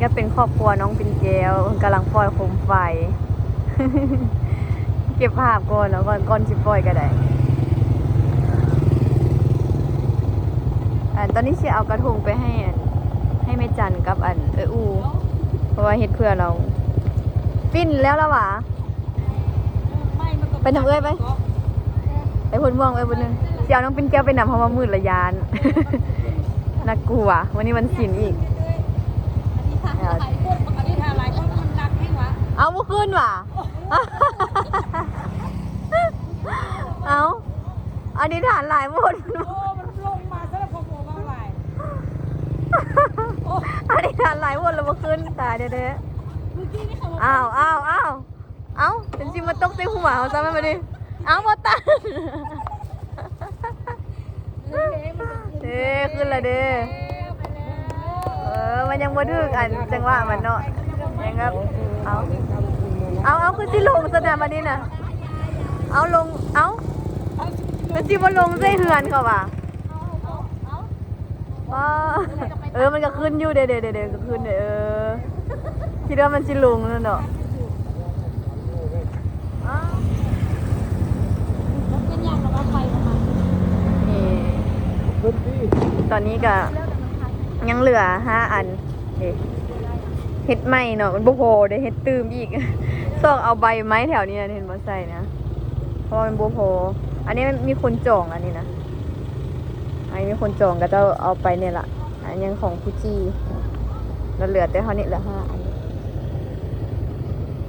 ຈະເປັນຄອບຄົວນ້ອງປິ່ນແກ້ວ ເພິ່ນກຳລັງປ່ອຍໂຄມໄຟ ເກັບພາບກ່ອນເນາະ ກ່ອນ ກ່ອນຊິປ່ອຍກໍໄດ້. ອັນ ຕອນນີ້ຊິເອົາກະທົງໄປໃຫ້ ອັນ ໃຫ້ແມ່ຈັນກັບ ອັນ ເອື້ອຍອູ່ ເພາະວ່າເຮັດເພື່ອລາວ. ປິ່ນແລ້ວລະຫວາ? ໄປນຳເອື້ອຍໄປ ໄປໂພນມ່ວງເອື້ອຍຜູ້ໜຶ່ງ ຊິເອົານ້ອງປິ່ນແກ້ວໄປນຳ ເພາະວ່າມືດລະຢ້ານ ໜ້າກົວ. ມື້ນີ້ວັນສິນອີກ ເອົາ ບໍ່ຂຶ້ນຫວາ? ເອົາ ອະທິຖານຫຼາຍໂພດ ອະທິຖານຫຼາຍໂພດແລ້ວບໍ່ຂຶ້ນ ຕາຍແທ້ໆ. ອ້າວ ອ້າວ ອ້າວ ເອົ້າ ເປັນຊິມາຕົກໃສ່ຫົວເຮົາຊະແມ່ນບາດນີ້. ເອົ້າ ບໍ່ຕັນ ເດ້ ຂຶ້ນລະເດ້. ເອີ ມັນຍັງບໍ່ຖືກອັນຈັງຫວະມັນເນາະ ຍັງແບບ ເອົ້າ ເອົ້າ ເອົ້າ ຄືຊິລົງຊັ້ນນະບາດນີ້ນະ. ເອົາລົງ ເອົ້າ ຄືຊິບໍ່ລົງໃສ່ເຮືອນເຂົາຫວາ? ອໍ ເອີ ມັນກໍຂຶ້ນຢູ່ເດ້ ເດ້ ເດ້ ເດ້ ກໍຂຶ້ນເດ້. ເອີ ຄິດວ່າມັນຊິລົງນັ້ນເນາະ. ເອີ ຕອນນີ້ກໍຍັງເຫຼືອຫ້າອັນເດ້ ເຮັດໃໝ່ເນາະ ມັນບໍ່ພໍເດ້ ເຮັດຕື່ມອີກ. ຊອກເອົາໃບໄມ້ແຖວນີ້ນະ ເຫັນບໍ່ ໃສ່ນະ ເພາະວ່າມັນບໍ່ພໍ. ອັນນີ້ມັນມີຄົນຈອງ ອັນນີ້ນະ ອັນນີ້ມີຄົນຈອງ ເຂົາເຈົ້າເອົາໄປນີ້ລະ. ອັນຍັງຂອງຄູຈີ່ ແລ້ວເຫຼືອແຕ່ເທົ່ານີ້ ເຫຼືອຫ້າອັນ.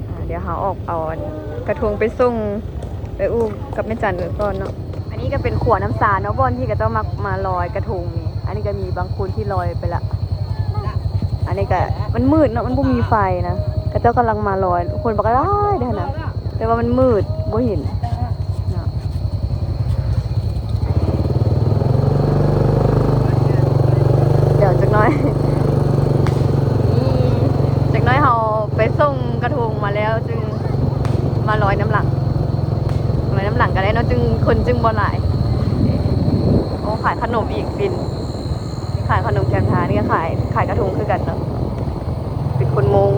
ອ່າ ດຽວເຮົາອອກເອົາອັນກະທົງໄປສົ່ງເອື້ອຍອູ່ກັບແມ່ຈັນໄວ້ກ່ອນເນາະ. ອັນນີ້ກໍເປັນຂົວນ້ຳຊາເນາະ ບ່ອນທີ່ເຂົາເຈົ້າມັກມາລອຍກະທົງນີ້. ອັນນີ້ກໍມີບາງຄົນທີ່ລອຍໄປລະ. ອັນນີ້ກໍມັນມືດເນາະ ມັນບໍ່ມີໄຟນະ ເຂົາເຈົ້າກຳລັງມາລອຍ ຄົນບັກຫຼາຍເດ້ຫັ້ນນະ ແຕ່ວ່າມັນມືດບໍ່ເຫັນເນາະ. ດຽວຈັກໜ້ອຍ ຈັກໜ້ອຍເຮົາໄປສົ່ງກະທົງມາແລ້ວ ຈຶ່ງມາລອຍນຳຫຼັງ ລອຍນຳຫຼັງກໍໄດ້ເນາະ ຈຶ່ງ ຄົນຈຶ່ງບໍ່ຫຼາຍ. ໂອ້ ຂາຍຂະໜົມອີກ ປິ່ນ ຂາຍຂະໜົມແຄມທາງ ນີ້ກໍຂາຍ ຂາຍກະທົງຄືກັນເນາະ ເປັນຄົນມົ້ງ.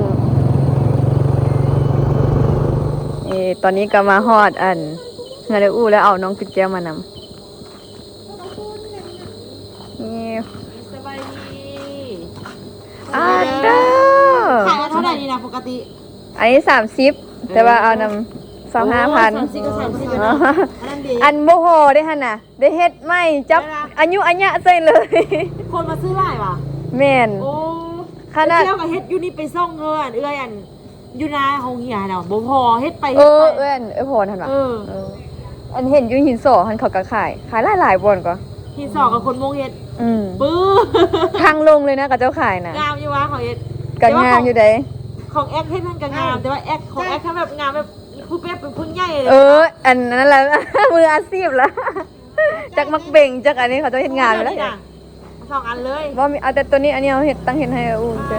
ເອີ ຕອນນີ້ກໍມາຮອດອັນເຮືອນເອື້ອຍອູ່ແລ້ວ ເອົານ້ອງປິ່ນແກ້ວມານຳ. ນີ້ ສະບາຍດີ ອັນເດີ ຂາຍອັນເທົ່າໃດນີ້ນະ ປົກກະຕິ? ອັນນີ້ສາມສິບ ເອີ ແຕ່ວ່າເອົານຳຊາວຫ້າພັນ. ໂອ້ ສາມສິບກໍສາມສິບເນາະ ອັນນັ້ນເດ ອັນບໍ່ພໍເດ້ຫັ້ນນະ ໄດ້ເຮັດໃໝ່ ຈັບອາຍຸອາຍະໃສ່ເລີຍ. ຄົນມາຊື້ຫຼາຍຫວາ? ແມ່ນ ໂອ້ ຂະໜາດແກ້ວກໍເຮັດຢູ່ນີ້ໄປສົ່ງເອີ ອັນເອື້ອຍ ອັນ ຢູ່ໜ້າໂຮງຮຽນຫັ້ນນະ ບໍ່ພໍ ເຮັດໄປ ເອີ ເຮັດໄປ ເອື້ອຍ ເອື້ອຍພອນຫັ້ນຫວາ? ເອີ ເອີ ອັນເຫັນຢູ່ຫີນສໍຫັ້ນ ເຂົາກໍຂາຍ ຂາຍຫຼາຍໆບ່ອນກໍ ຫີນສໍກັບຄົນມົ້ງເຮັດ ອືມ ປຶ້ ທາງລົງເລີຍນະ ເຂົາເຈົ້າຂາຍນະ. ງາມຢູ່ຫວາ ເຂົາເຮັດ ກໍງາມຢູ່ເດ້ ຂອງແອັກເຮັດຫັ້ນກໍງາມ ແຕ່ວ່າແອັກ ຂອງແອັກທຳແບບງາມແບບ ຜູ້ແບບເປັນຜູ້ໃຫຍ່ເລີຍ. ເອີ ອັນນັ້ນລະ ມືອາຊີບລະ ຈັກໝາກເບັງ ຈັກອັນນີ້ ເຂົາເຈົ້າເຮັດງາມຢູ່ແລ້ວ. ສອງອັນເລີຍ ບໍ່ມີ ເອົາແຕ່ຕົວນີ້ ອັນນີ້ເຮົາເຮັດ ຕັ້ງເຮັດໃຫ້ອູ່ເດີ.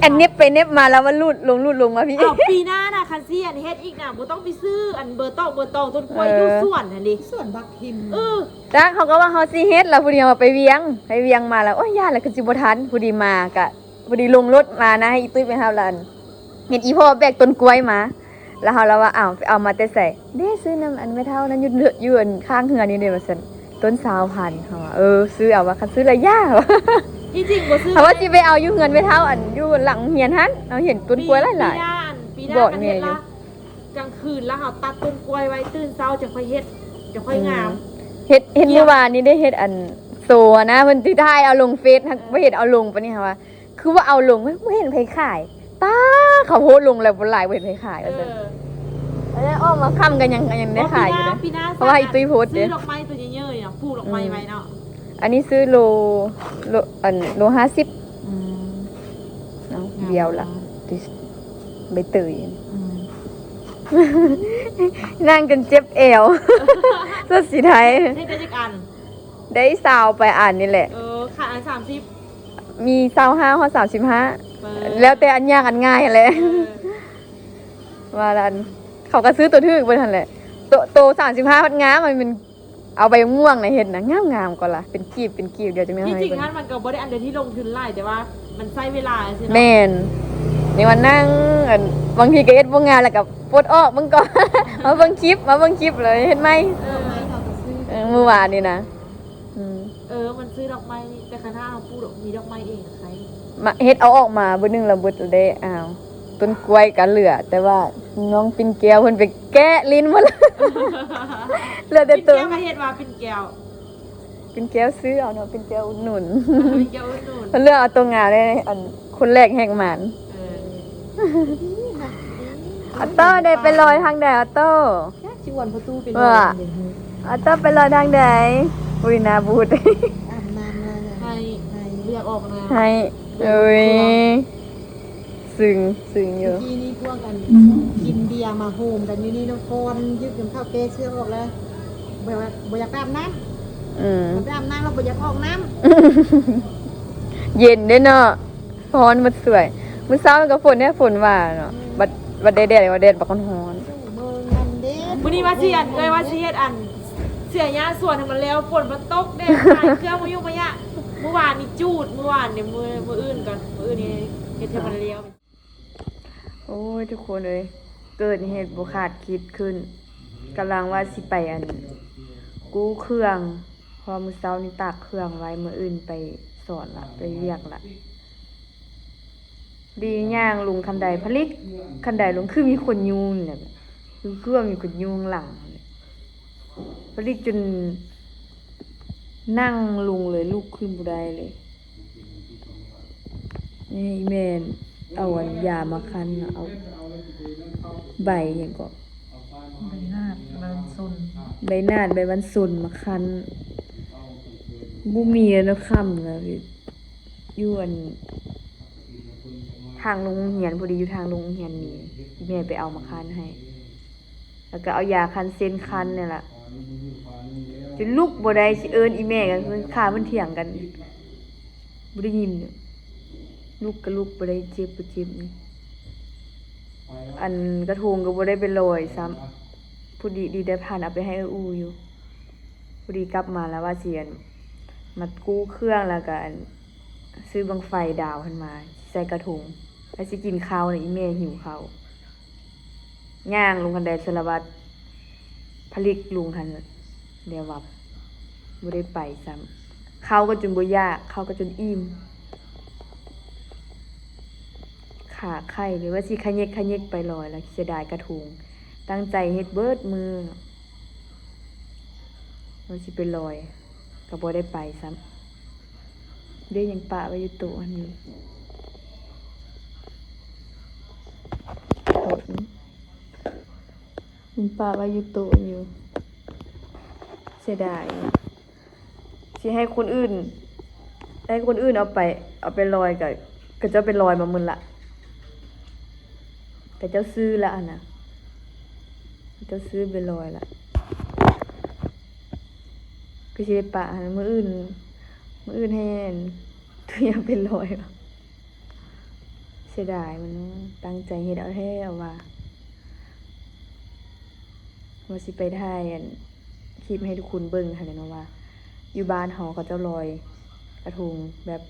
ອັນເນັບໄປເນັບມາແລ້ວວ່າຫຼຸດລົງ ຫຼຸດລົງມາພີ້. ເອົາ ປີໜ້ານະ ຄັນຊິອັນເຮັດອີກນະ ບໍ່ຕ້ອງໄປຊື້ອັນເບີຕອກເບີຕອງ ຕົ້ນກ້ວຍຢູ່ສວນຫັ້ນເດ ສວນບັກຫິມ. ເອີ ຈັກ ເຂົາກໍວ່າເຮົາຊິເຮັດ ແລ້ວຜູ້ດຽວໄປວຽງ ໄປວຽງມາແລ້ວ ໂອ້ຍ ຢ້ານແລ້ວ ຄືຊິບໍ່ທັນ. ຜູ້ດີມາກະ ພໍດີລົງລົດມານະ ໃຫ້ອີຕຸ້ຍໄປຮັບ ແລ້ວອັນ ເຫັນອີພໍ່ແບກຕົ້ນກ້ວຍມາ ແລ້ວເຮົາລະວ່າ ອ້າວ ໄປເອົາມາແຕ່ໃສ? ເດ້ ຊື້ນຳອັນແມ່ເຖົ້ານັ້ນ ຢູ່ ຢູ່ອັນຂ້າງເຮືອນນີ້ເດ້ ວ່າຊັ້ນ. ຕົ້ນຊາວພັນ ເຮົາວ່າ ເອີ ຊື້ເອົາວ່າ ຄັນຊື້ລະຢ່າ ທີ່ຈິງບໍ່ຊື້ ເຮົາວ່າຊິໄປເອົາຢູ່ເຮືອນແມ່ເຖົ້າ ອັນຢູ່ຫຼັງໂຮງຮຽນຫັ້ນ ເຮົາເຫັນຕົ້ນກ້ວຍຫຼາຍໆ. ປີໜ້າ ອັນ ປີໜ້າ ບອກແມ່ຢູ່ ກາງຄືນ ແລ້ວເຮົາຕັດຕົ້ນກ້ວຍໄວ້ ຕື່ນເຊົ້າຈະຄ່ອຍເຮັດ ຈະຄ່ອຍງາມ. ເຮັດ ເຫັນມື້ວານນີ້ໄດ້ເຮັດອັນໂຊຫັ້ນນະ ເພິ່ນຊິຖ່າຍເອົາລົງເຟສ ບໍ່ເຫັນເອົາລົງປານນີ້ ເຮົາວ່າ ຄືວ່າເອົາລົງ ບໍ່ເຫັນໃຜຂາຍ. ປ້າ ເຂົາໂພສລົງແລ້ວບໍ່ຫຼາຍ ບໍ່ເຫັນໃຜຂາຍ ວ່າຊັ້ນ. ເອີ ອອກມາຄ່ຳກໍຍັງ ຍັງໄດ້ຂາຍຢູ່ເດ້ ເພາະວ່າອີຕຸ້ຍໂພສເດ້. ຊື້ດອກໄມ້ຕົວໃຫຍ່ໆ ປູກດອກໄມ້ໄວ້ເນາະ. ອັນນີ້ຊື້ໂລ ໂລ ອັນ ໂລຫ້າສິບ. ອືມ ເອົາ ງາມ ດຽວລະ ງາມ ຕິດໃບເຕີຍ. ອືມ ນັ່ງຈົນເຈັບແອວ ສົດຊິໄທ. ເຮັດໄດ້ຈັກອັນ? ໄດ້ຊາວປາຍອັນນີ້ແຫຼະ. ເອີ ຂາຍອັນສາມສິບ ມີຊາວຫ້າຮອດສາມສິບຫ້າ ເປີດ ແລ້ວແຕ່ອັນຍາກອັນງ່າຍຫັ້ນແຫຼະ. ເອີ ວ່າລະ ອັນ ເຂົາກໍຊື້ໂຕຖືກເບິດຫັ້ນແຫຼະ. ໂຕ ໂຕສາມສິບຫ້າພັດງາມ ມັນເປັນ ເອົາໃບມ່ວງນະເຮັດນະ ງາມໆ ກໍລະ ເປັນກີບ ເປັນກີບ. ດຽວຈະມີ ທີ່ຈິງຫັ້ນມັນກໍບໍ່ໄດ້ອັນໃດທີ່ລົງທຶນຫຼາຍ ແຕ່ວ່າ ມັນໃຊ້ເວລາຊື່ເນາະ. ແມ່ນ. ນີ້ວ່ານັ່ງ ອັນ ບາງທີກໍເຮັດບໍ່ງາມ ແລ້ວກໍປົດອອກເບິ່ງກ່ອນ ມາເບິ່ງຄລິບ ມາເບິ່ງຄລິບ ແລ້ວເຮັດໃໝ່. ເອີ ເອີ ມື້ວານນີ້ນະ. ອືມ ເອີ ມັນຊື້ດອກໄມ້ ແຕ່ຄັນຖ້າເຮົາປູກ ມີດອກໄມ້ເອງໃຊ້ ມາເຮັດເອົາອອກມາເບີໜຶ່ງລະເບິດແລ້ວເດ້. ອ້າວ ຕົ້ນກ້ວຍກໍເຫຼືອ ແຕ່ວ່ານ້ອງປິ່ນແກ້ວເພິ່ນໄປແກະຫຼິ້ນໝົດ ເຫຼືອແຕ່ໂຕ. ປິ່ນແກ້ວກໍເຮັດວ່າປິ່ນແກ້ວ ປິ່ນແກ້ວຊື້ເອົາເນາະ ປິ່ນແກ້ວອຸດໜູນ ເອີ ປິ່ນແກ້ວອຸດໜູນ. ເພິ່ນເລືອກເອົາໂຕງາມເດ້ ອັນ ຄົນແລກແຮງໝານ. ເອີ ອາໂຕ້ໄດ້ໄປລອຍທາງໃດ ອາໂຕ້? ຈັກຊິອວນປະຕູໄປລອຍ ວ່າ ທາງໃດ. ອາໂຕ້ໄປລອຍທາງໃດ? ອຸ້ຍ ໜ້າບູດ ອາບນ້ຳມາ ໄຫ້ ໄຫ້ ເລືອກອອກນະ ໄຫ້ ເອີຍ ຊຶງ ຊຶງຢູ່. ເມື່ອກີ້ນີ້ພວກອັນ ກິນເບຍມາໂຮມກັນຢູ່ນີ້ເນາະ ຟ້ອນຍຶກນຳເຂົ້າ ແກ້ເສື້ອອອກແລ້ວ ບໍ່ ບໍ່ຢາກໄປອາບນ້ຳ. ອືມ ໄປອາບນ້ຳແລ້ວບໍ່ຢາກອອກນ້ຳ ເຢັນເດ້ເນາະ. ຮ້ອນໝົດສວຍ ມື້ເຊົ້າກໍຝົນແທ້ ຝົນວ່າເນາະ. ອືມ ບັດ ບັດໄດ້ແດດ ວ່າແດດບັກຮ້ອນ. ມື້ນີ້ວ່າຊິອັນ ເອື້ອຍວ່າຊິເຮັດອັນ ເສື້ອຫຍ້າສວນໃຫ້ມັນແລ້ວ ຝົນມາຕົກ ແດດ ຂາຍເຄື່ອງມາຫຍຸ້ງມາຍະ. ມື້ວານນີ້ຈູດ ມື້ວານນີ້ ມື້ ມື້ອື່ນກ່ອນ ມື້ອື່ນນີ້ເຮັດໃຫ້ມັນແລ້ວ. ໂອ້ຍ ທຸກຄົນເອີຍ ເກີດເຫດບໍ່ຄາດຄິດຂຶ້ນ ກຳລັງວ່າຊິໄປອັນ ກູ້ເຄື່ອງ ເພາະມື້ເຊົ້ານີ້ຕາກເຄື່ອງໄວ້ ມື້ອື່ນໄປສອນລະ ໄປວຽກລະ. ດີຍ່າງລົງຄັນໄດ ຜະລິກຄັນໄດລົງ ຄືມີຄົນຍູ້ນີ້ແຫຼະ ຄືວ່າມີຄົນຍູ້ຫຼັງ ຜະລິກຈົນນັ່ງລົງເລີຍ ລຸກຂຶ້ນບໍ່ໄດ້ເລີຍ. ນີ້ແມ່ນເອົາອັນຢາມາຄັນ ເອົາໃບຫຍັງເກາະ ໃບນາດ ໃບວັນສົນ ໃບນາດ ໃບວັນສົນມາຄັນ ບໍ່ມີແລ້ວເນາະ ຄ່ຳແລ້ວ. ຢູ່ອັນທາງໂຮງຮຽນ ພໍດີຢູ່ທາງໂຮງຮຽນນີ້ ອີ່ແມ່ໄປເອົາມາຄັນໃຫ້ ແລ້ວກໍເອົາຢາຄັນເສັ້ນຄັນນີ້ລະ ຈົນລຸກບໍ່ໄດ້ ຊິເອີ້ນອີ່ແມ່ກໍຄືຂ້າເພິ່ນຖຽງກັນ ບໍ່ໄດ້ຍິນ ລຸກກໍລຸກບໍ່ໄດ້ ເຈັບກໍເຈັບນີ້. ອັນກະທົງກໍບໍ່ໄດ້ໄປລອຍຊ້ຳ ພໍດີ ດີໄດ້ພັນເອົາໄປໃຫ້ເອື້ອຍອູຢູ່. ພໍດີກັບມາແລ້ວວ່າຊິອັນ ມາກູ້ເຄື່ອງ ແລ້ວກໍອັນ ຊື້ບັ້ງໄຟດາວຫັ້ນມາໃສ່ກະທົງ ແລ້ວຊິກິນເຂົ້ານະ ອີ່ແມ່ຫິວເຂົ້າ. ຍ່າງລົງຄັນໄດສາລະວັດ ຜະລິກລົງຫັ້ນແລ້ວວັບ ບໍ່ໄດ້ໄປຊ້ຳ. ເຂົ້າກໍຈົນບໍ່ຢາກ ເຂົ້າກໍຈົນອີ່ມ ຂາໄຂ້ເລີຍ ວ່າຊິຂະເຫຍກຂະເຫຍກໄປລອຍ ແລ້ວເສຍດາຍກະທົງ ຕັ້ງໃຈເຮັດເບິດມື້ເນາະ ວ່າຊິໄປລອຍ ກໍບໍ່ໄດ້ໄປຊ້ຳ. ເດ້ ຍັງປະໄວ້ຢູ່ໂຕະຫັ້ນຢູ່ ຍັງປະໄວ້ຢູ່ໂຕະຢູ່ ເສຍດາຍ. ຊິໃຫ້ຄົນອື່ນ ໃຫ້ຄົນອື່ນເອົາໄປ ເອົາໄປລອຍ ກະ ກະເຈົ້າໄປລອຍມາໝົດລະ ກະເຈົ້າຊື້ລະຫັ້ນນະ ເຈົ້າຊື້ໄປລອຍລະ ຄືຊິໄດ້ປະຫັ້ນ ມື້ອື່ນ ມື້ອື່ນໃຫ້ອັນ ຕຸ້ຍເອົາໄປລອຍ. ເສຍດາຍມັນເນາະ ຕັ້ງໃຈເຮັດເອົາແທ້ເອົາວ່າ ວ່າຊິໄປຖ່າຍອັນ ຄລິບໃຫ້ທຸກຄົນເບິ່ງຫັ້ນແຫຼະເນາະ ວ່າຢູ່ບ້ານເຮົາເຂົາເຈົ້າລອຍກະທົງແບບ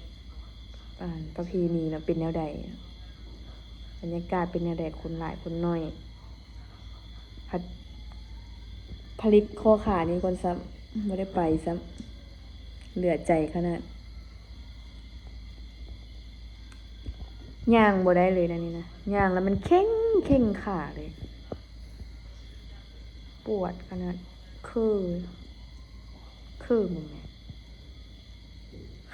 ອັນ ປະເພນີເນາະ ເປັນແນວໃດ ບັນຍາກາດເປັນແນວໃດ ຄົນຫຼາຍຄົນໜ້ອຍ. ພັດຜະລິກຂໍ້ຂານີ້ກ່ອນຊ້ຳ ບໍ່ໄດ້ໄປຊ້ຳ ເຫຼືອໃຈຂະໜາດ ຍ່າງບໍ່ໄດ້ເລີຍນະນີ້ນະ ຍ່າງແລ້ວມັນເຄັ່ງ ເຄັ່ງຂາເລີຍ ປວດຂະໜາດ ເຄີ ເຄີບໍ່ແມ່ນ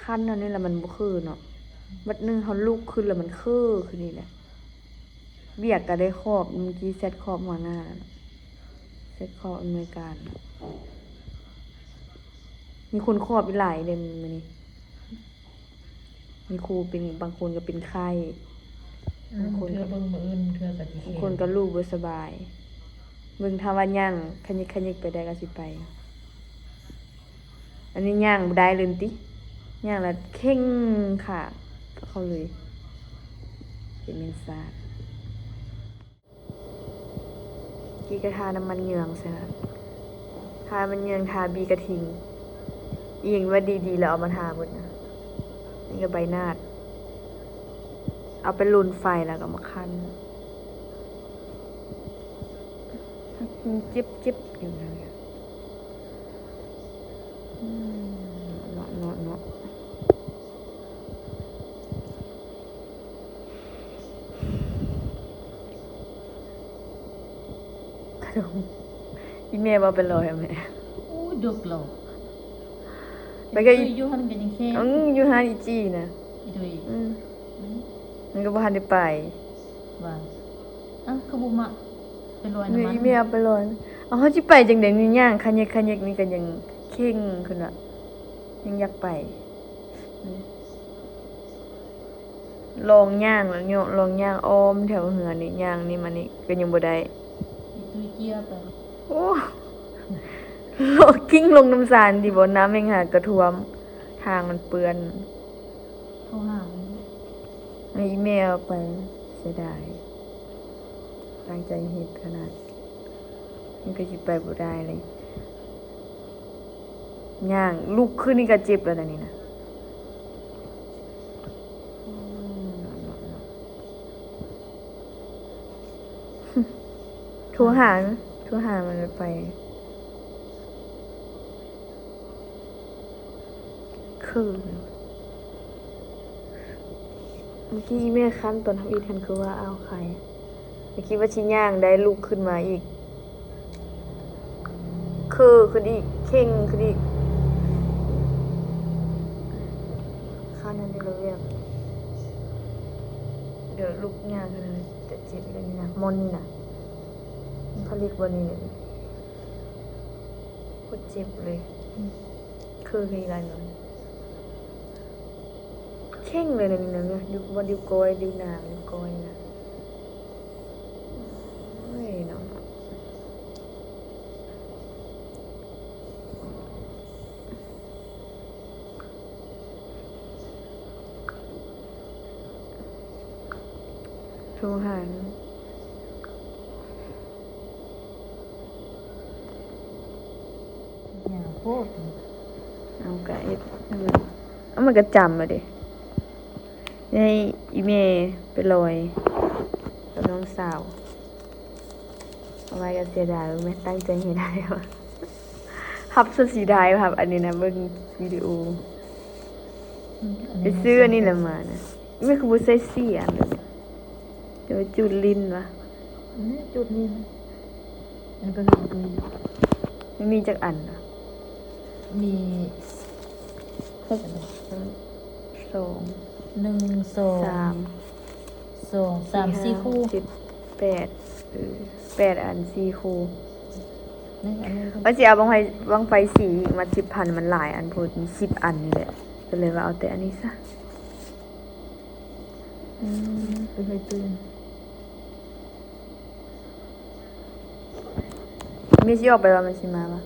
ຄັນອັນນີ້ລະມັນບໍ່ຄືເນາະ ບັດໜຶ່ງເຮົາລຸກຂຶ້ນລະມັນຄືຂຶ້ນອີກແຫຼະ. ວຽກກະໄດ້ຂອບ ມື້ກີ້ແຊັດຂອບຫົວໜ້າ ແຊັດຂອບອຳນວຍການ ມີຄົນຂອບອີກຫຼາຍເດ້ມື້ນີ້ ມີຄູເປັນ ບາງຄົນກໍເປັນໄຂ້ ບາງຄົນກໍ ເທື່ອເບິ່ງມື້ອື່ນ ເທື່ອກໍຊິເຄ ບາງຄົນກໍລູກບໍ່ສະບາຍ ເບິ່ງຖ້າວ່າຍ່າງຂະຫຍິກຂະຫຍິກໄປໄດ້ກໍຊິໄປ. ອັນນີ້ຍ່າງບໍ່ໄດ້ເລີຍຕິ ຍ່າງແລ້ວເຄັ່ງຂາເຂົ້າເລີຍ ເປັນເມັນຊາດ. ກີ້ກະທານ້ຳມັນເຍືອງຊະ ທານ້ຳມັນເຍືອງ ທາບີກະທິງ ອີ່ຫຍັງວ່າດີໆ ແລ້ວເອົາມາທາເບິດນະ. ນີ້ກໍໃບນາດ ເອົາໄປລົນໄຟແລ້ວກໍມາຄັນ. ເຈັບໆຢູ່ນັ້ນແຫຼະ. ອືມ ເນາະ ເນາະ ເນາະ. ກະດົງ ອີແມ່ວ່າໄປລອຍແມ່. ໂອ້ຍ ດົກຫຼອກ. ແລ້ວກໍອີ ຢູ່ຫັ້ນກໍຍັງແຄບ. ອື ຢູ່ຫັ້ນອີຈີນະ. ອີດຸຍ. ອື ອືມ ມັນກໍບໍ່ທັນໄດ້ໄປ. ວ່າ ອ້າວ ຄືບໍ່ມັກໄປລອຍນຳມັນ? ອີແມ່ເອົາໄປລອຍ. ເອົາ ເຮົາຊິໄປຈັ່ງໃດນີ້? ຍ່າງຂະແຍກຂະແຍກນີ້ກໍຍັງເຄັ່ງຂຶ້ນວ່າ ຍັງຢາກໄປ. ລອງຍ່າງແລ້ວເນາະ ລອງຍ່າງອ້ອມແຖວເຮືອນນີ້ ຍ່າງນີ້ມານີ້ກໍຍັງບໍ່ໄດ້. ອີຕຸ້ຍເຈ້ຍໄປ. ໂອ້ ເລາະກິ້ງລົງນ້ຳຊານຕິບໍ່? ນ້ຳແຮ່ງຫາກະຖ້ວມ ທາງມັນເປື້ອນ. ໂທຫາມັນ. ໃຫ້ອີແມ່ເອົາໄປ ເສຍດາຍ ຕັ້ງໃຈເຮັດຂະໜາດ. ມັນກໍຊິໄປບໍ່ໄດ້ເລີຍ. ຍ່າງລຸກຂຶ້ນນີ້ກໍເຈັບແລ້ວນະນີ້ນະ. ໂທຫາ ໂທຫາມັນໄປ. ຄື ເມື່ອກີ້ອີແມ່ຄັນຕອນທຳອິດຫັ້ນ ຄືວ່າ ອ້າວ ໄຄ ເມື່ອກີ້ວ່າຊິຍ່າງໄດ້ລຸກຂຶ້ນມາອີກ ເຄີຂຶ້ນອີກ ເຄັ່ງຂຶ້ນອີກ. ຄັນອັນນີ້ລະແບບ ດຽວລຸກຍ່າງຂຶ້ນ ຈະເຈັບແບບນີ້ນະ ບ່ອນນີ້ນະ ຜະລິດບ່ອນນີ້ນະ. ໂຄດເຈັບເລີຍ. ອືມ ຄືຄືອີກອັນໜຶ່ງ ເຄັ່ງເລີຍນະນີ້ນະ ຢູ່ບ່ອນນິ້ວກ້ອຍ ນິ້ວນາງ ນິ້ວກ້ອຍນະ. ໂອ້ຍເນາະ. ໂທຫາ ຍາວໂພດ. ເອົາກະເຮັດ ເອົາ ມັນກະຈຳເອົາເດ ໃຫ້ອີແມ່ໄປລອຍກັບນ້ອງສາວ. ເອົາໄວ້ກໍເສຍດາຍ ແມ່ນຕັ້ງໃຈເຮັດໃຫ້ວ່າ ຮັບສ່ວນເສຍດາຍ ຮັບອັນນີ້ນະ ເບິ່ງວິດີໂອ. ອືມ ໄປຊື້ອັນນີ້ແຫຼະມານະ. ແມ່ຄືບໍ່ໃສ່ສີ່ອັນເລີຍ ແຕ່ວ່າຈູດຫຼິ້ນວະ. ນີ້ຈູດນີ້ນະ. ອັນໄປເຮັດຕຸ້ຍ ມັນມີຈັກອັນນະ? ມີຫົກ ສອງ ໜຶ່ງ ສອງ ສາມ ສອງ ສາມ ສີ່ ສີ່ ຫ້າ ຫົກ ເຈັດ ແປດ ເອີ ແປດອັນ ສີ່ຄູ່. ນີ້ອັນນີ້ ວ່າຊິເອົາບັ້ງໄຟ ບັ້ງໄຟສີມາສິບພັນ ມັນຫຼາຍອັນໂພດ ມີສິບອັນນີ້ແຫຼະ ກໍເລີຍວ່າເອົາແຕ່ອັນນີ້ຊະ. ອືມ ເປັນໃບເຕືອນ. ແມ່ຊິອອກໄປວ່າມັນຊິມາວະ?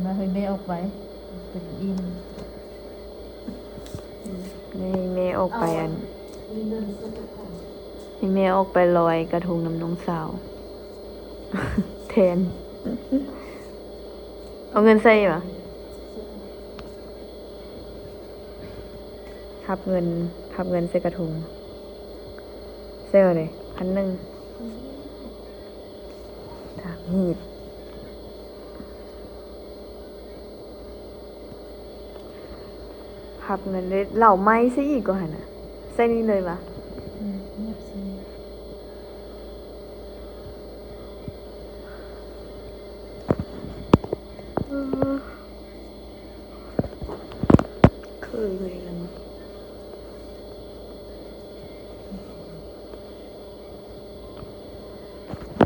ມາໃຫ້ແມ່ອອກໄປ ເປັນອີ່ ໃຫ້ແມ່ອອກໄປ ອັນ ໃຫ້ແມ່ອອກໄປລອຍກະທົງນຳນ້ອງສາວແທນ. ເອົາເງິນໃສ່ຫວາ? ພັບເງິນ ພັບເງິນໃສ່ກະທົງ ໃສ່ເອົາເດ ພັນໜຶ່ງ. ຖາກຮີດ ພັບເງິນເດ ເຫຼົ້າໄມ້ໃສ່ອີກກໍຫັ້ນນະ ໃສ່ນີ້ເລີຍຫວາ? ອືມ ແນບໃສ່. ເອີ ຄືເລີຍລະເນາະ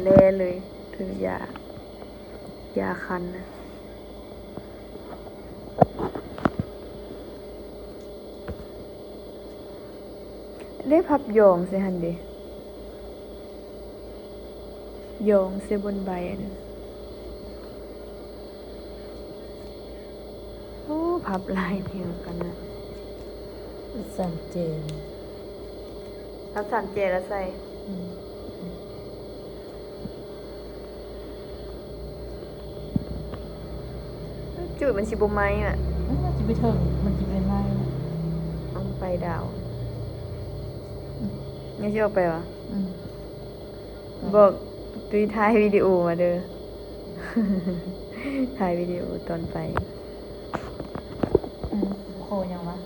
ແລເລີຍ ຖືຢາ ຢາຄັນນະ. ໄດ້ພັບຢອງໃສ່ຫັ້ນເດ ຢອງໃສ່ບົນໃບອັນນັ້ນ. ໂອ້ ພັບຫຼາຍແຖວກັນນະ ສາມເຈ ພັບສາມເຈແລ້ວໃສ່. ອືມ ຈູດມັນຊິບໍ່ໄໝ້ຫວາ? ມັນຊິໄປເຖິງ ມັນຊິໄປໄໝ້. ເອົາໄຟດາວ ຍັງຊິອອກໄປຫວາ? ອືມ ບອກຕຸ້ຍຖ່າຍວິດີໂອມາເດີ ຖ່າຍວິດີໂອຕອນໄປ. ອືມ ຂໍຫຍັງຫວາ?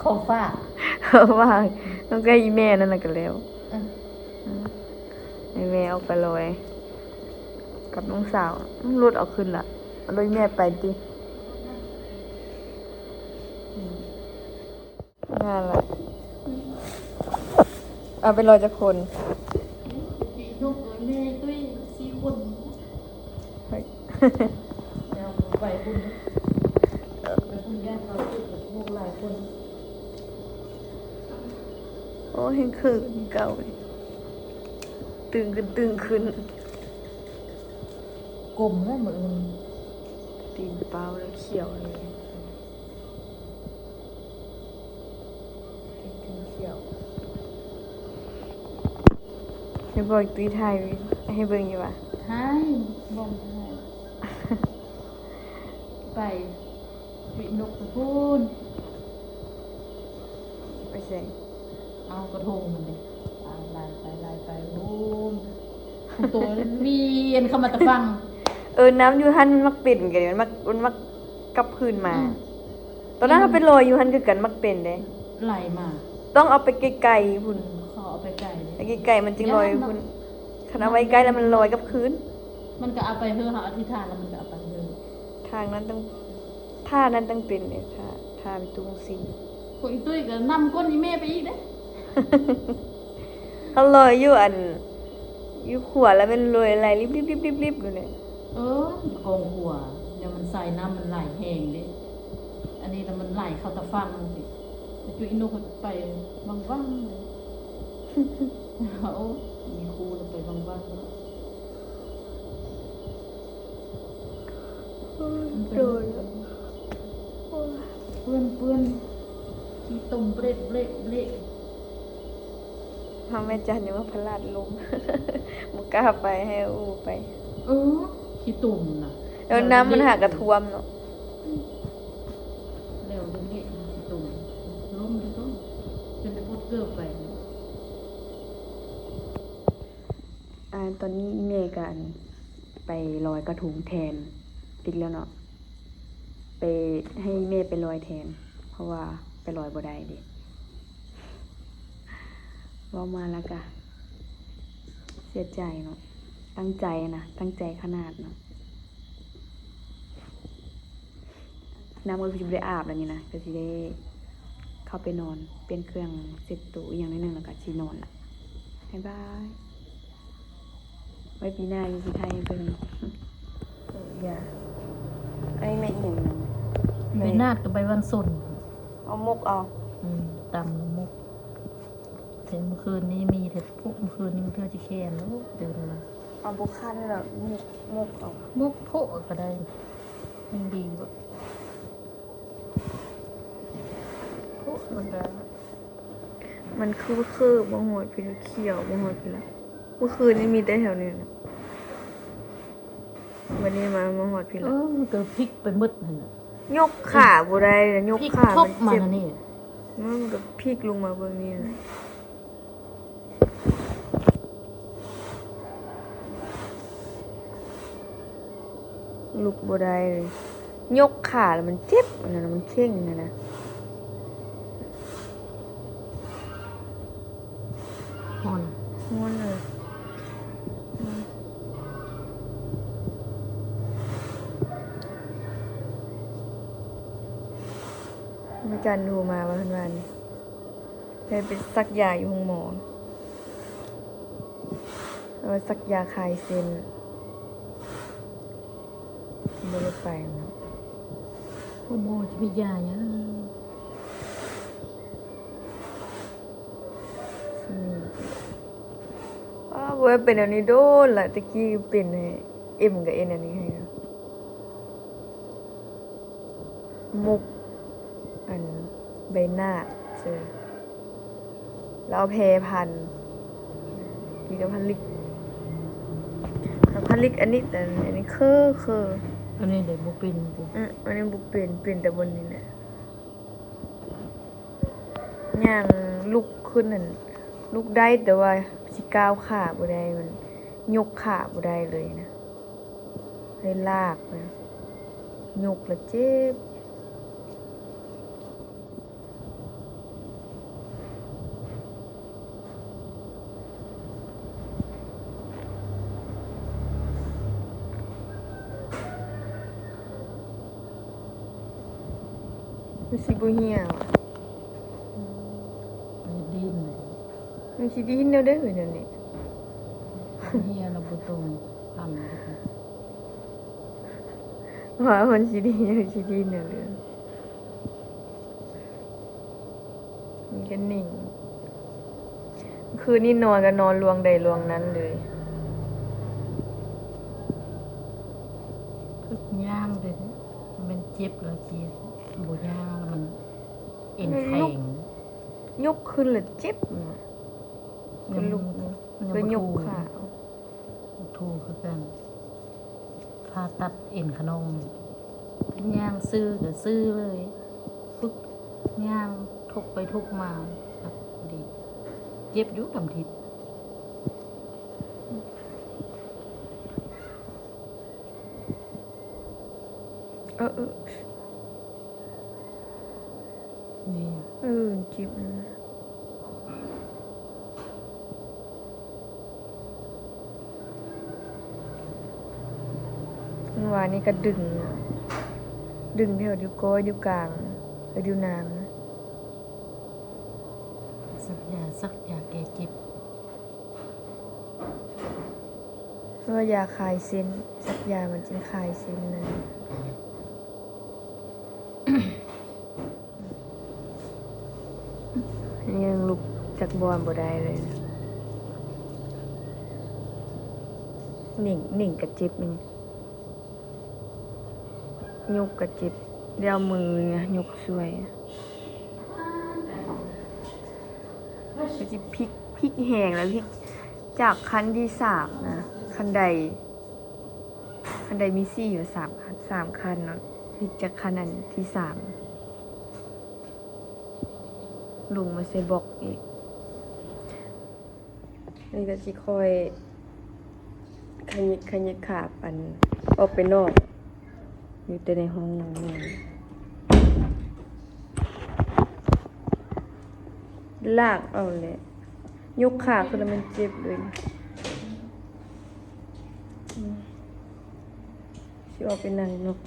ຂໍຝາກ ຝາກນຳກັບອີ່ແມ່ນັ້ນລະກະແລ້ວ. ເອີ ໃຫ້ແມ່ອອກໄປລອຍກັບນ້ອງສາວ. ລົດເອົາຂຶ້ນລະ ເອົາລົດແມ່ໄປຕິ. ອືມ ງານລະ ເອົາໄປລອຍຈັກຄົນ? ນກເອີຍ ແມ່ຕຸ້ຍ ສີ່ຄົນ. ເອີຍ ແລ້ວໄປບຸນ ໄປບຸນ ຢ້ານເຂົາຈຸດພວກຫຼາຍຄົນ. ໂອ້ ແຮງເຂີນຄືເກົ່າ ຕຶງຂຶ້ນ ຕຶງຂຶ້ນ. ກົມແລ້ວມື້ອື່ນ ຕີນເປົ່າແລ້ວຂຽວເລີຍ. ໃຫ້ບອກຕຸ້ຍຖ່າຍໃຫ້ເບິ່ງຢູ່ຫວາ? ຖ່າຍ ບໍ່ຖ່າຍ ໄປຈຸ້ຍນົກໄປພຸ້ນ. ໄປໃສ? ເອົາກະທົງຫັ້ນເດ ລາຍໄປ ລາຍໄປພຸ້ນ ໂຕວຽນເຂົ້າມາແຕ່ຝັ່ງ. ເອີ ນ້ຳຢູ່ຫັ້ນມັນມັກເປັນກະ ມັນມັກ ມັນມັກກັບຄືນມາ. ອືມ ຕອນນັ້ນເຮົາໄປລອຍຢູ່ຫັ້ນຄືກັນ ມັກເປັນເດ້ ໄຫຼມາ. ຕ້ອງເອົາໄປໄກໆພຸ້ນ. ເຂົາເອົາໄປໄກເດ້ ໄປໄກໆມັນຈຶ່ງລອຍພຸ້ນ. ຄັນເອົາໄວ້ໃກ້ແລ້ວມັນລອຍກັບຄືນ. ມັນກະເອົາໄປເຮີ ເຮົາອະທິຖານແລ້ວມັນກະເອົາໄປເຮີ. ທາງນັ້ນຕ້ອງ ທ່ານັ້ນຕ້ອງເປັນເດ້ ທ່າ ທ່າໄປຕຸງຊີ້ນ. ພວກອີຕຸ້ຍກະນຳກົ້ນອີແມ່ໄປອີກເດ້. ເຮົາລອຍຢູ່ອັນ ຢູ່ຂົວແລ້ວແມ່ນລອຍໄຫຼລິບໆໆໆຢູ່ເດ້. ເອີ ຂອງຂົວ ແນວມັນໃສ່ ນ້ຳມັນໄຫຼແຮງເດ້. ອັນນີ້ລະມັນໄຫຼເຂົ້າຕາຝັ່ງຊີ້ ຈຸ້ຍນົກໄປວັ່ງໆເລີຍ. ໂອ້ ມີຄູລະໄປວັ່ງໆເລີຍ. ໂອ້ຍ ເປື້ອນ ໂອ້ຍ ເປື້ອນ ຂີ້ຕົມເບລະເບລະເບລະ. ເຮົາແມ່ຈັນຍັງວ່າພະລາດລົງ ບໍ່ກ້າໄປ ໃຫ້ອູໄປ. ເອີ ຂີ້ຕົມນະ ແລ້ວນ້ຳມັນຫາກະຖ້ວມເນາະ. ແລ້ວເດນີ້ຂີ້ຕົມ ລົງເດ້ ຈົນໄດ້ປົດເກີບໄປ. ອາ ຕອນນີ້ອີ່ແມ່ກະ ອັນ ໄປລອຍກະທົງແທນ ຕິດແລ້ວເນາະ ໄປ ໃຫ້ແມ່ໄປລອຍແທນ ເພາະວ່າໄປລອຍບໍ່ໄດ້ເດ້. ເວົ້າມາແລ້ວກະເສຍໃຈເນາະ ຕັ້ງໃຈນະ ຕັ້ງໃຈຂະໜາດເນາະ. ນ້ຳກໍຄືຊິບໍ່ໄດ້ອາບແລ້ວນີ້ນະ ກໍຊິໄດ້ເຂົ້າໄປນອນ ປ່ຽນເຄື່ອງເຊັດໂຕະອີ່ຫຍັງໜ້ອຍໜຶ່ງ ແລ້ວກໍຊິນອນລະ. ບາຍບາຍ ໄວ້ປີໜ້າຊິຖ່າຍໃຫ້ເບິ່ງ. ເອີ ຢ່າ ອັນນີ້ແມ່ນອີ່ຫຍັງ? ໃບນາດກັບໃບວັນສົນ ເອົາໝົກເອົາ. ອືມ ຕຳໝົກ. ແຕ່ມື້ຄືນນີ້ມີແຕ່ ພວກມື້ຄືນນີ້ມັນເທື່ອຊິແຂນ ໂອ້ ຕື່ນມາ ເອົາບໍ່ຄັນລະ ໝົກ ໝົກເອົາ ໝົກໂພະກໍໄດ້ ຍັງດີກວ່າໂພະມັນກະ ມັນຄື ຄືບໍ່ຮອດພີ້ລະ ຂຽວບໍ່ຮອດພີ້ລະ. ມື້ຄືນນີ້ມີແຕ່ແຖວນີ້ລະ. ບັດນີ້ມາ ມາຮອດພີ້ລະ ເອີ ມັນກໍພິກໄປໝົດຫັ້ນນະ ຍົກຂາບໍ່ໄດ້ນະ ຍົກຂາມັນເຈັບ. ມັນກໍພິກລົງມາເບິ່ງນີ້ນະ ລຸກບໍ່ໄດ້ເລີຍ ຍົກຂາແລ້ວມັນເຈັບ ອັນນັ້ນນະ ມັນເຄັ່ງຫັ້ນນະ. ຮ້ອນ ຮ້ອນເລີຍ. ອາຈານໂທມາວ່າ ເພິ່ນວ່ານີ້ ໄດ້ໄປສັກຢາຢູ່ໂຮງໝໍ ເອີ ສັກຢາຄາຍເສັ້ນ. ບໍ່ໄດ້ໄປເນາະ ໂຮງໝໍຊິໄປຢາຫຍັງ? ອາ ບໍ່ໄດ້ເປັນແນວນີ້ດົນລະ ແຕ່ກີ້ເປັນໃຫ້ ເອັມ ກໍເອັນອັນນີ້ໃຫ້ເນາະ. ໝົກ ອັນ ໃບໜາດເຊີ ແລ້ວເອົາແພພັນ ກິນກັບພັນລິກ ແລ້ວພັນລິກອັນນີ້ ອັນ ອັນນີ້ເຄີ ເຄີ ອັນນີ້ເດບໍ່ເປັນຕິ? ອື ອັນນີ້ບໍ່ເປັນ ເປັນແຕ່ບ່ອນນີ້ແຫຼະ. ຍ່າງ ລຸກຂຶ້ນນັ້ນ ລຸກໄດ້ ແຕ່ວ່າຊິກ້າວຂາບໍ່ໄດ້ ມັນຍົກຂາບໍ່ໄດ້ເລີຍນະ ໃຫ້ລາກນະ ຍົກລະເຈັບ. ຄືຊິບໍ່ເຫ່ຍຫວາ? ດີນ ມັນຊິດີນແນວໃດເຮີຍແນວນີ້? ເຫ່ຍແລ້ວບໍ່ຕົງ ທຳ ວ່າມັນຊິດີ ມັນຊິດີນແນວໃດ? ມີແຕ່ໜິງ ຄືນນີ້ນອນກໍນອນລ່ວງໃດລ່ວງນັ້ນເລີຍ. ຝຶກຍ່າງເດ້ ມັນເຈັບແລ້ວຊິບໍ່ຍ່າງ ມັນເອັນແຂງ ຍົກຂຶ້ນແລ້ວເຈັບນະ ກະລຸກ ຍັງບໍ່ ກະຍົກ ບໍ່ ຂາ ບໍ່ ຖືກຄືກັນ ຜ່າຕັດເອັນຂະໜອງ ຍ່າງຊື່ກະຊື່ເລີຍ ຝຶກຍ່າງ ທົກໄປທົກມາ ເຈັບຢູ່ດຳທິດ. ເອີ ເອີ ນີ້ ເອີ ເຈັບ ວານນີ້ກະດຶງ ດຶງແຖວນິ້ວກ້ອຍ ນິ້ວກາງ ແລະ ນິ້ວນາງ. ສັກຢາ ສັກຢາແກ້ເຈັບ. ເພາະວ່າຢາຄາຍເສັ້ນ ສັກຢາມັນຈຶ່ງຄາຍເສັ້ນນັ້ນ. ຍັງລຸກຈາກບ່ອນບໍ່ໄດ້ເລີຍ. ໜິງ ໜິງກະເຈັບ ນີ້ ຍົກກະເຈັບ ແລ້ວເອົາມືຍົກຊ່ວຍ. ກະຊິພິກ ພິກແຮງແລ້ວ ພິກຈາກຂັ້ນທີສາມນະ ຂັ້ນໄດ ຂັ້ນໄດມີສີ່ ສາມ ສາມຂັ້ນເນາະ ພິກຈາກຂັ້ນອັນທີສາມ ລົງມາໃສ່ບລັອກອີກ. ນີ້ກະຊິຄ່ອຍຂະຫຍິກຂະຫຍິກຂາ ອັນ ອອກໄປນອກ ຢູ່ແຕ່ໃນຫ້ອງນອນ ລາກເອົາແຫຼະ ຍົກຂາຂຶ້ນແລ້ວມັນເຈັບເລີຍ. ອືມ ຊິອອກໄປນັ່ງນອກ.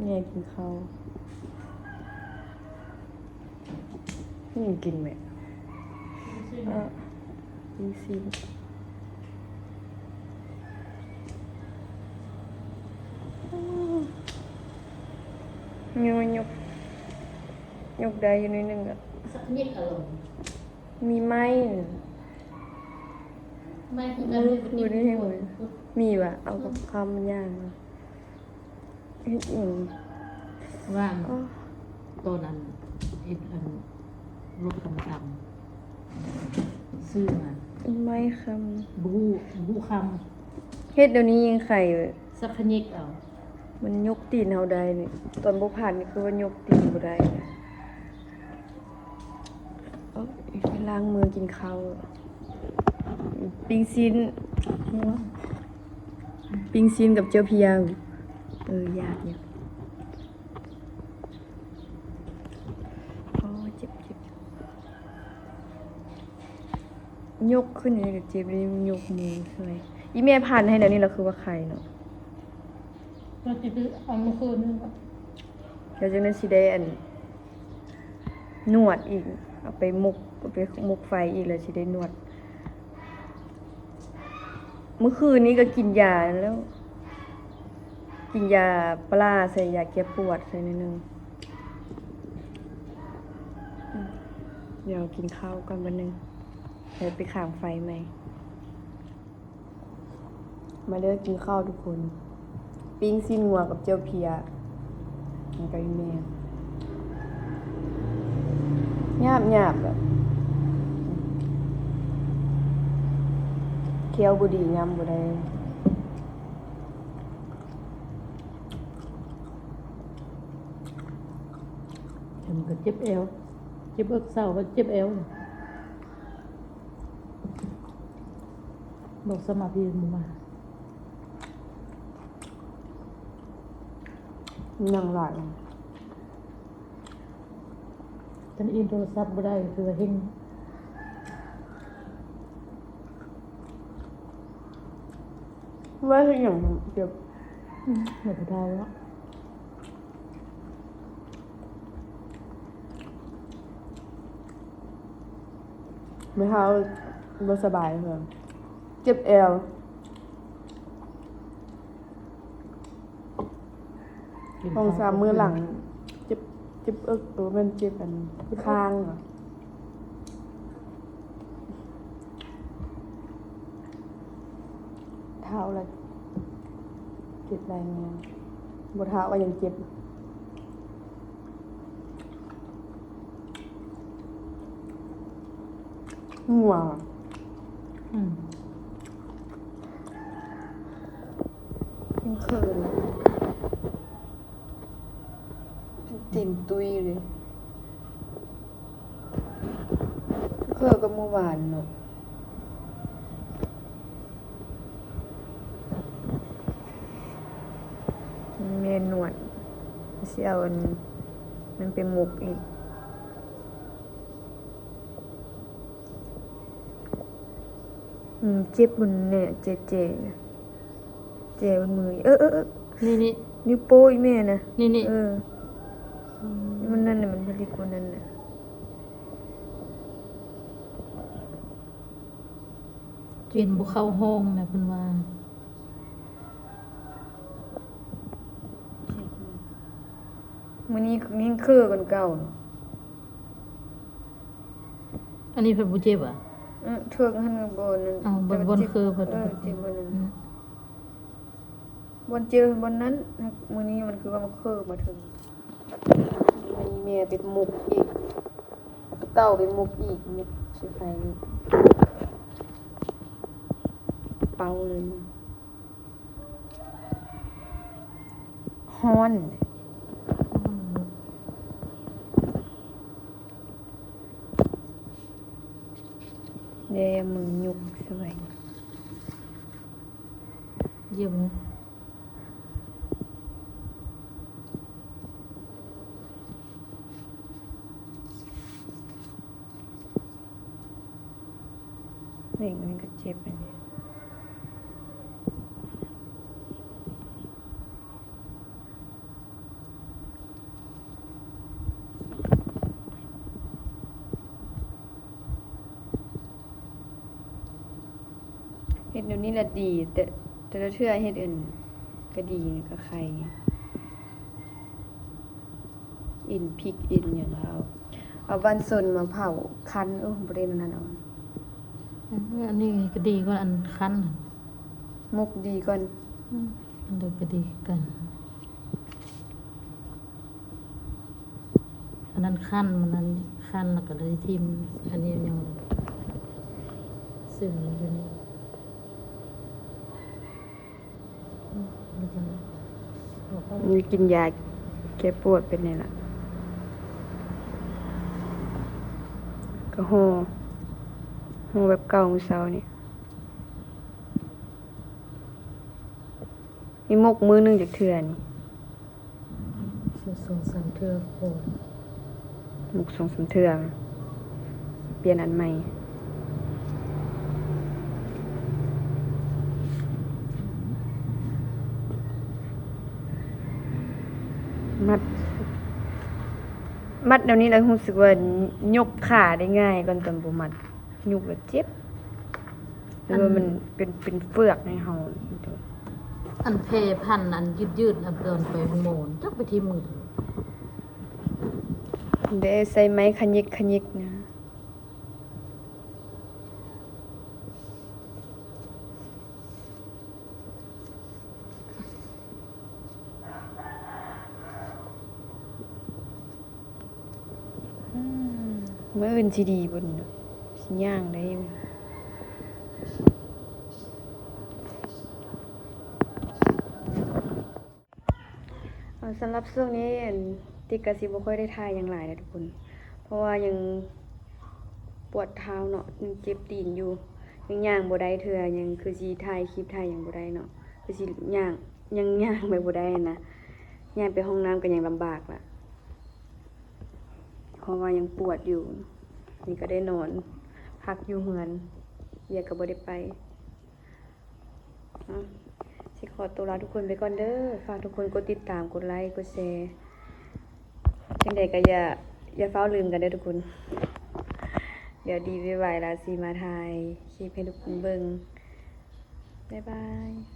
ແມ່ກິນເຂົ້າ ຫຍັງກິນແມ່? ປີ້ງຊີ້ນ ເອີ ປີ້ງຊີ້ນ ອືມ ຍົກ ຍົກ ຍົກໄດ້ຢູ່ໜ້ອຍໜຶ່ງລະ ສັກນິດອະລົມ. ມີໄມ້ ໄມ້ຄືກັນ ມື້ຄືນນີ້ແຮງ ມີຫວາ? ເອົາກັບຄຳຍ່າງ ເຮັດຫຍັງ? ວ່າ ອໍ ຕອນນັ້ນເຮັດອັນລົດຄຳມາຕຳ ຊື້ມາ ໄມ້ຄຳ ບໍ່ຮູ້ ບໍ່ຮູ້ຄຳ ເຮັດດຽວນີ້ຍັງໄຄ ສັກຂະຫຍິກເອົາ ມັນຍົກຕີນເຮົາໄດ້ນີ້ ຕອນບໍ່ຜ່ານນີ້ຄືວ່າຍົກຕີນບໍ່ໄດ້. ເອີ ໄປລ້າງມືກິນເຂົ້າ ປີ້ງຊີ້ນ ປີ້ງຊີ້ນກັບເຈ້ວພຽງ ເອີ ຢາກຢູ່ ໂອ້ ເຈັບ ເຈັບ ຍົກຂຶ້ນນີ້ກະເຈັບ ຍົກມືຊ່ວຍ ອີ່ແມ່ພັນໃຫ້ແນວນີ້ລະຄືວ່າໄຄເນາະ. ວ່າຊິໄປເອົາມື້ຄືນນີ້ ແລ້ວຈັ່ງນັ້ນຊິໄດ້ອັນ ນວດອີກ ເອົາໄປໝົກ ເອົາໄປໝົກໄຟອີກ ແລ້ວຊິໄດ້ນວດ. ມື້ຄືນນີ້ກະກິນຢາແລ້ວ ກິນຢາປາໃສ່ ຢາແກ້ປວດໃສ່ໜ້ອຍໜຶ່ງ. ດຽວກິນເຂົ້າກ່ອນບາດໜຶ່ງ ແລ້ວໄປຄ້າງໄຟໃໝ່. ມາເດີກິນເຂົ້າທຸກຄົນ ປີ້ງຊີ້ນງົວກັບເຈ້ວເພຍ ແລ້ວກະອີ່ແມ່ ຍາບໆ ແບບ ແຂ້ວບໍ່ດີ ຍຳບໍ່ໄດ້. ມັນກໍເຈັບແອວ ເຈັບເອິກເຊົາ ກໍເຈັບແອວ ບອກສະມາພີບໍ່ມາ ຍັງຫຼາຍ ຄັນອີງໂທລະສັບບໍ່ໄດ້ ຄືວ່າເຮັງ ໄວ້ເຮັດຫຍັງ ເຈັບ ອືມ ແລ້ວກໍເທົາແລ້ວ. ແມ່ເຖົ້າບໍ່ສະບາຍເພິ່ນ ເຈັບແອວ ສອງສາມມື້ຫຼັງ ເຈັບ ເຈັບເອິກ ໂຕແມ່ນເຈັບອັນ ຄາງຫວາ. ເຖົ້າແລ້ວເຈັບຫຼາຍແຮງ ບໍ່ເຖົ້າກໍຍັງເຈັບ ງົວ ອືມ ຍັງເຂີນ ຕີນຕຸ້ຍເລີຍ ຄືກັບມື້ວານເນາະ ແມ່ນວດ ຊິເອົາອັນນັ້ນໄປໝົກອີກ. ອືມ ເຈັບມັນແນ່ ເຈ ເຈ ເຈມັນມື ເອີ ເອີ ເອີ ນີ້ ນີ້ ນິ້ວໂປ້ອີ່ແມ່ນະ ນີ້ ນີ້ ເອີ ອືມ ມັນນັ້ນນະ ມັນຜະລິດກວ່ານັ້ນນະ ກິນບໍ່ເຂົ້າຫ້ອງນະ ເພິ່ນວ່າ ມື້ນີ້ຍິ່ງເຄີກວ່າເກົ່າ. ອັນນີ້ເພິ່ນບໍ່ເຈັບຫວາ? ອື ເທິງຫັ້ນບໍ່ນັ້ນ ເອົາ ບ່ອນ ແຕ່ວ່າ ບ່ອນເຄີເພິ່ນ ເອີ ເຈັບບ່ອນນັ້ນ ອື ບ່ອນເຈັບບ່ອນນັ້ນ. ມື້ນີ້ມັນຄືວ່າມາເຄີມາເຖິງ ມີແມ່ໄປໝົກອີກ ເຕົາໄປໝົກອີກ ໝົກໃສ່ໄຟອີກ ເປົ່າເລີຍ. ຮ້ອນເດ້ ມືຍຸກຊ່ວຍ ຢ້ຽມ. ນີ້ມັນກໍເຈັບອັນນີ້ ເຮັດແນວນີ້ລະດີ ແຕ່ ແຕ່ລະເທື່ອເຮັດອັນກະດີກໍໄຄ. ເອັນພິກເອັນຫຍັງລາວ ເອົາບ້ານຊົນມາເຜົາຄັນ. ໂອ້ ບໍ່ໄດ້ນັ້ນເອົາ ເອີ ອັນນີ້ກໍດີກວ່າອັນຄັນ ໝົກດີກ່ອນ ອືມ ອັນໃດກໍດີຄືກັນ. ອັນນັ້ນຄັນ ມັນນັ້ນຄັນ ແລ້ວກໍໄດ້ຖິ້ມ ອັນນີ້ຍັງຊຶມຢູ່ນີ້. ນີ້ກິນຢາແກ້ປວດເປັນນີ້ລະ ກໍຫໍ່ ຫໍ່ແບບເກົ່າມື້ເຊົ້ານີ້. ມີໝົກມື້ໜຶ່ງຈັກເທື່ອນີ້? ສອງສາມເທື່ອພໍ ໝົກສອງສາມເທື່ອ ປ່ຽນອັນໃໝ່. ມັດ ມັດແນວນີ້ແລ້ວຮູ້ສຶກວ່າຍົກຂາໄດ້ງ່າຍກ່ອນຕອນບໍ່ມັດ. ຍຸກແລ້ວເຈັບ ຫຼືວ່າມັນເປັນ ເປັນເຟືອກໃຫ້ເຮົາ. ອັນແຜ່ພັນອັນຍືດໆ ອັນຕອນໄປໂຮງໝໍ ຈັກໄປຖິ້ມມື້ໃດ ໄດ້ໃຊ້ໄມ້ຂະຫຍິກຂະຫຍິກນະ. ອືມ ມື້ອື່ນຊິດີບໍ່ນີ້ເນາະ ຊິຍ່າງໄດ້ຢູ່. ເອົາ ສຳລັບຊ່ວງນີ້ ອັນ ຕິກະຊິບໍ່ຄ່ອຍໄດ້ຖ່າຍຫຍັງຫຼາຍນະທຸກຄົນ ເພາະວ່າຍັງປວດເທົ້າເນາະ ຍັງເຈັບຕີນຢູ່ ຍັງຍ່າງບໍ່ໄດ້ເທື່ອ ຍັງຄືຊິຖ່າຍຄລິບຖ່າຍຫຍັງບໍ່ໄດ້ເນາະ ຄືຊິຍ່າງ ຍັງຍ່າງໄປບໍ່ໄດ້ນະ ຍ່າງໄປຫ້ອງນ້ຳກໍຍັງລຳບາກລະ ເພາະວ່າຍັງປວດຢູ່ ນີ້ກໍໄດ້ນອນພັກຢູ່ເຮືອນ ວຽກກໍບໍ່ໄດ້ໄປ. ເນາະ ຊິຂໍຕົວລາທຸກຄົນໄປກ່ອນເດີ ຝາກທຸກຄົນກົດຕິດຕາມ ກົດໄລ ກົດແຊ ຈັ່ງໃດກໍຢ່າ ຢ່າຟ້າວລືມກັນເດີທຸກຄົນ ດຽວດີໄວໆລະຊິມາຖ່າຍຄລິບໃຫ້ທຸກຄົນເບິ່ງ ບາຍບາຍ.